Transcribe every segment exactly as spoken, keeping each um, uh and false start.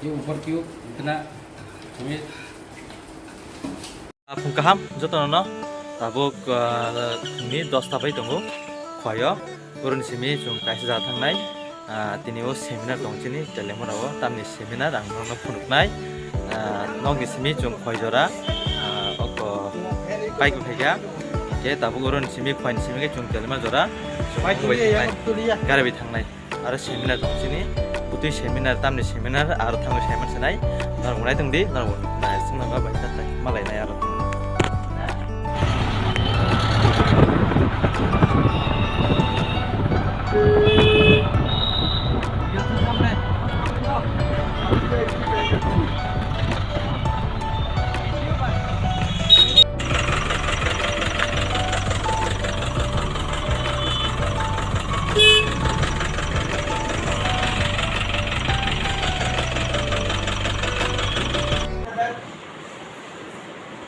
ये ऊपर क्यों इतना? Phung kaham jotono no, tabuk, ah, ni dosta bai tongo, khoyo, boroni simi chwng kaisa jaga thangnai, ah, tini o seminar tong chini, Telemura o tamni seminar ang norokno phunuknai, ah, nokni simi chwng khoi jora, ah, oko bike bo phaikha, hingke tabuk oroni simi khoini simi khe chwng Telemura jora, chwng bike bai thangnai, gari bai thangnai. Aro seminar tong chini, butui seminar, tamni seminar, aro thango seminar sinai, norok bo nai tong di, norok bo nai sung nang bai ta tai, malai nai aro.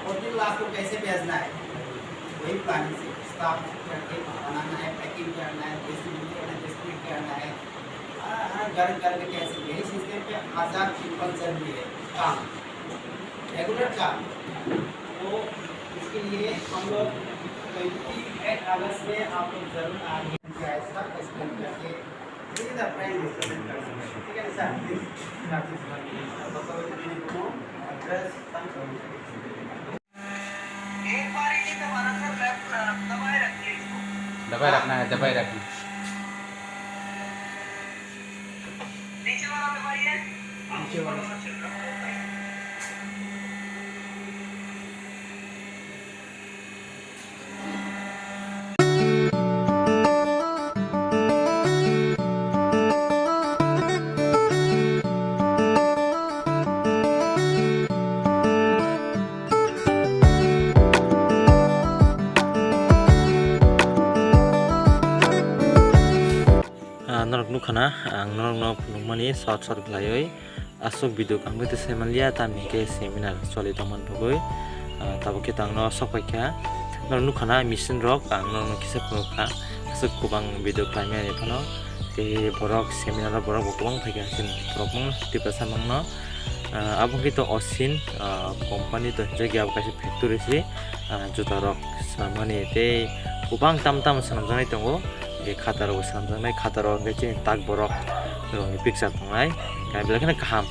और दिन लास्ट को कैसे भेजना है, वही प्लानिंग से स्टाफ करके बनाना है, पैकिंग करना है, डिस्ट्रीब्यूट करना है, डिस्ट्रीब्यूट करना है। हर, हर घर, घर में कैसे, यही सिस्टम पे हजार पीपल जरूरी है, काम, रेगुलर काम। तो इसके लिए हम लोग ट्वेंटी एट अगस्त में आप लोग जरूर आइए। ऐसा एक्सप्लेन करके, ठीक है ना, प्राइम मिनिस्टर से कर सकते हैं। ठीक है ना सर? Please, address. एक बार ये दबाना सर, लेफ्ट, अ, दबाए रखिए इसको। दबाए रखना है, दबाए रखना। नीचे वाला दबाइए। नीचे वाला। Ah, norok nukha na, ang norokno phunukmani short short khlaiwi. Aswk video ang tei saimanliya, tamni hwnkhe seminar choli tongmani bagwi, ah, tabuk khe tangno sok paikha. Norok nukha na machine rok, ang norokno kisa phunukha, aswk kwbang video khlaimani phano. Tei borok seminar o borok bo kwbang phaikha, chini borok mano Tiprasa mangno. Ah, abo hwnkhe to Osin, ah, company to hwnjakya, abo kaisa factory se, ah, juta rok swnamani tei kwbang tam tam swnamjaknai tongo. Hwnkhe khata rok bo swnamjaknai, khata rok hwnkhe chini tak borok rokni picture tongnai, belai kheno kaham.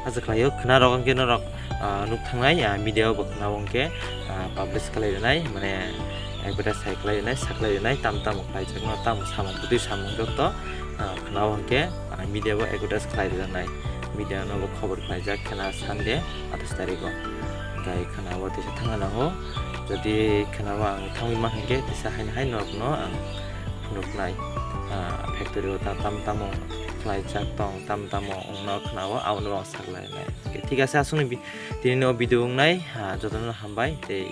Aswk khlaio, khna rok hwnkhe norok, ah, nuk thangnai, ah, media o bo khna o hwnkhe, ah, publish khlai rwnai, mane advertise khai khlai rwnai, sa khlai rwnai, tam tamo khlaijakno, tamo samung, bwtwi samung joto, ah, khna o hwnkhe, ah, media o advertise khlai rwnai, media no bo khobor khlaijak khna Sunday athais tarikh o. Hwnkhe khna o teisa thangna nango, jodi khna o ang thangwi ma hwnkhe teisa haino hai norokno ang phunuknai, ah, factory o ta-, tam tamo khlaijak tong, tam tamo wngno khna o, abono ang saklainai. Thik ase, aswkni bi-, tini o video wngnai, ah, jotono hambai tei.